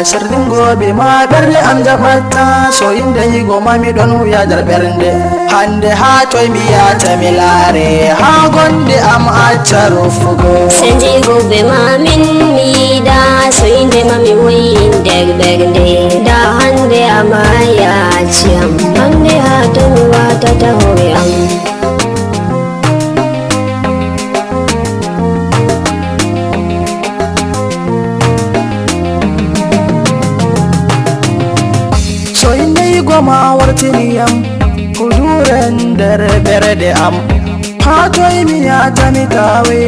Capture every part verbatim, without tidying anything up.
Serdingooɓe ma ɓerɗe am jaɓatta, so innde yigo ma mi ɗon wuya nder ɓernde. Hannde haa toy mi yaata mi laare, haa gonde am acca rufugo. Sendii gobe ma min mi yiɗa, so innde ma mi woyi nder ɓernde. Nda hannde a maayi a acci am, hannde haa toy mi waatata hoore am. So innde yigo ma wartini yam, huduure nder ɓerɗe am. Haa toy mi yaata mi taawe,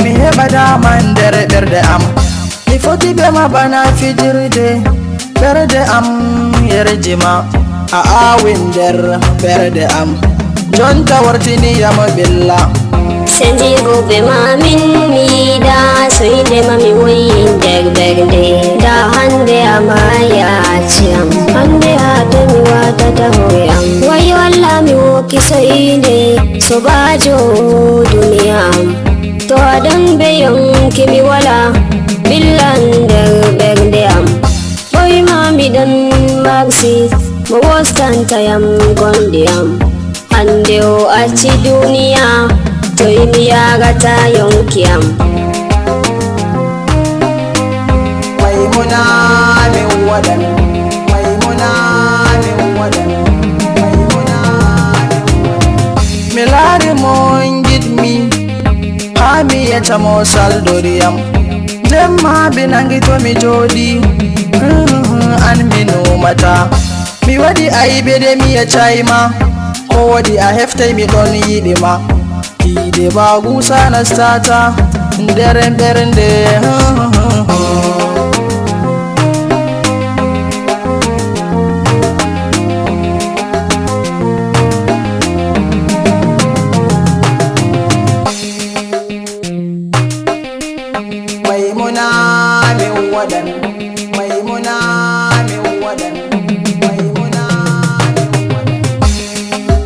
mi heɓa daama nder ɓerɗe am. Mi foti be ma bana fijirde, ɓerɗe am yerji ma, a aawi nder ɓerɗe am. Jonta wartini yam ɓilla. Sendii gobe ma min mi yiɗa, so innde ma mi woyi nder ɓernde. Nda hannde a maayi a acci am, hannde haa toy mi waatata hoore am. Wayyo Allah mi wooki so innde, soobaajo duniya am. To a ɗon be yonki mi wala, ɓillan nder ɓernde am. Ɓoyma mi ɗon maksi, mo wostanta yam gonɗi am. Hannde o acci duniya, toy mi yaarata yonki am. Maymuna min waɗan, Maymuna min waɗan, Maymuna min waɗan. Mi laari mo on giɗmi, haa mi yecca mo saldori yam. Jemma bi nangi to mi jooɗi, an mi numata. Mi waɗi aybe de mi yeccay ma, ko waɗi a heftay mi ɗon yiɗi ma. Yiide baagusa nastata nder ɓernde. Maymuna min waɗan, Maymuna min waɗan, Maymuna min waɗan.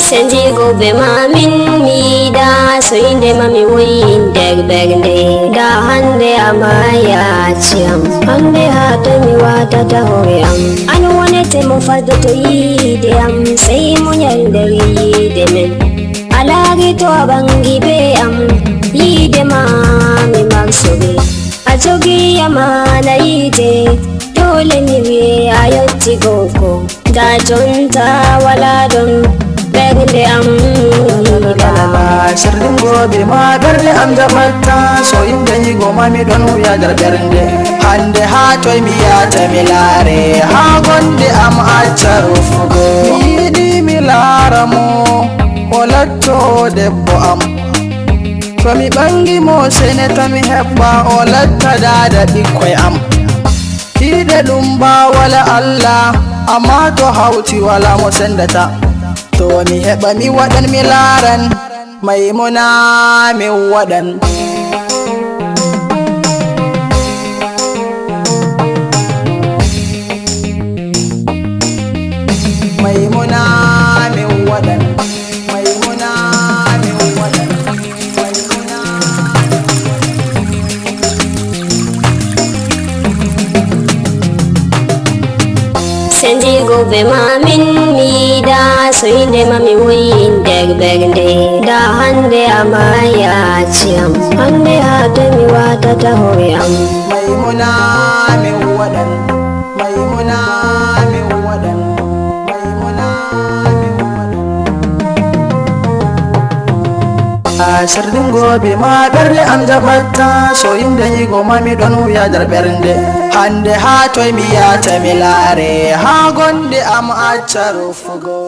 Sendii gobe ma min mi yiɗa, so innde ma mi woyi nder ɓernde. Nda hannde a maayi a acci am, hannde haa toy mi waatata hoore am. An wonete mo fasdoto yiide am, sey munyal nder yiide men. A laari to a ɓangi be am, yiide ma mi marso be. A jogi amaana yiide, doole mi wi'e a yotti gorko. Nda jonta wala ɗon ɓernde am yiɗa. Serdingooɓe ma ɓerɗe am jaɓatta, so innde yigo ma mi ɗon wuya nder ɓernde. Hannde haa toy mi yaata mi laare, haa gonde am acca rufugo. Mi yiɗi mi laara mo, o latto debbo am. To mi ɓangi mo seneta mi heɓɓa, o latta daada ɓikkoy am. Yiide ɗum ba wala Allah, amma to hawti wala mo sendata. To mi heɓa mi waɗan mi laaran, Maymuna min waɗan. Maymuna min waɗan. Maymuna min waɗan. Sendii gobe ma min mi yiɗa, so innde ma mi woyi nder ɓernde. Nda hannde a maayi a acci am, hannde haa toy mi waatata hoore am. Maymuna min waɗan, Maymuna min waɗan, Maymuna min waɗan. Serdingooɓe ma ɓerɗe am jaɓatta, so innde yigo ma mi ɗon wuya nder ɓernde. Hannde haa toy mi yaata mi laare, haa gonde am acca rufugo.